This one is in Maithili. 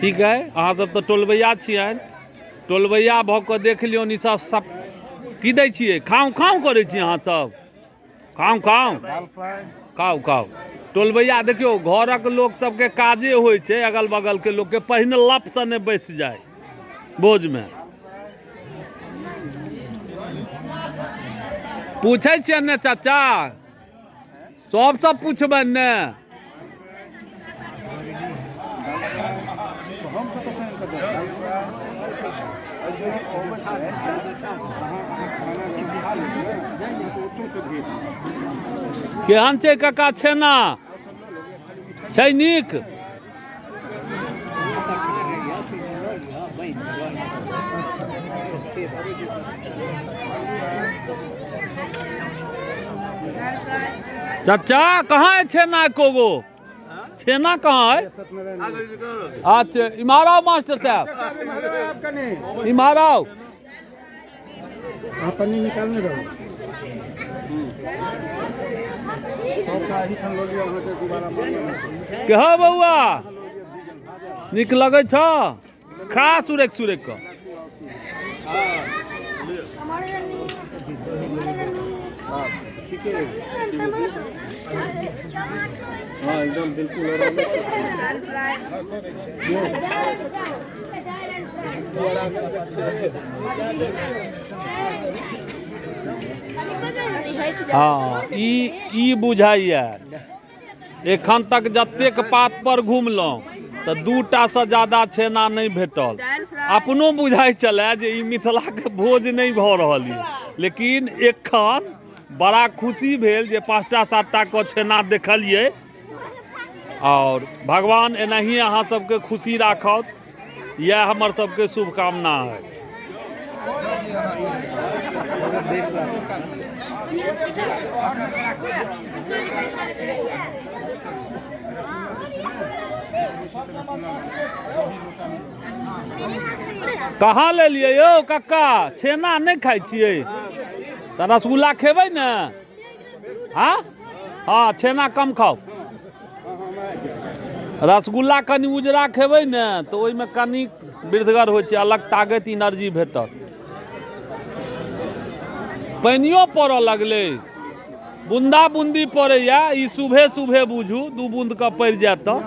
ठीक है, अहाँ सब तऽ टोलबैया छियनि, टोलबैया भऽ कऽ देख लियौन ई सब सब की दै छियै, खाउ खाउ करै छी अहाँ सब, खाउ खाउ खाउ खाउ। टोलबैया देखियौ, घरक लोक सबके काजे होइ छै अगल बगलके लोकके पहिने लपसँ नहि बैस जाय भोजमे। पूछै छियनि ने चाचा, सबसँ पूछबनि ने। केहन छै काका छेना? छै नीक? चाचा कहाँ है छेना एको गो? छेना कहाँ है? अच्छा इम्हर आओ मास्टर साहब, इम्हर आओ। अहाँ पन्नी निकालने रहू। सबटा एहिठाम लऽ लिअ, अहाँके दोबारा मांगऽ नहि। के हौ बौआ, नीक लगै छौ? खा सुरेक सुरेक कऽ। हाँ एकदम बिल्कुल। हँ, ई ई बुझाइए एखन तक जतेक पात पर घुमलहुँ तऽ दूटासँ ज्यादा छेना नहि भेटल। अपनो बुझाइ छलए जे ई मिथिलाके भोज नहि भऽ रहल यऽ, लेकिन एखन बड़ा खुशी भेल जे 5टा 7टा कऽ छेना देखलियै। आओर भगवान एनाहिए अहाँ सबके खुशी राखत, इएह हमर सबके शुभकामना है। कहाँ लेलियै यौ कक्का? छेना नहि खाइ छियै तऽ रसगुल्ला खेबै ने? हाँ हाँ, छेना कम खाउ, रसगुल्ला कनि उजरा खेबै ने तऽ ओहिमे कनि वृद्धगर होइ छै, अलग ताकत इनर्जी भेटत। पानियो पड़ऽ लगलै, बूंदा बूंदी पड़ैया, ई सुबह सुबह बुझू 2 बूंद के पड़ि जायत तऽ।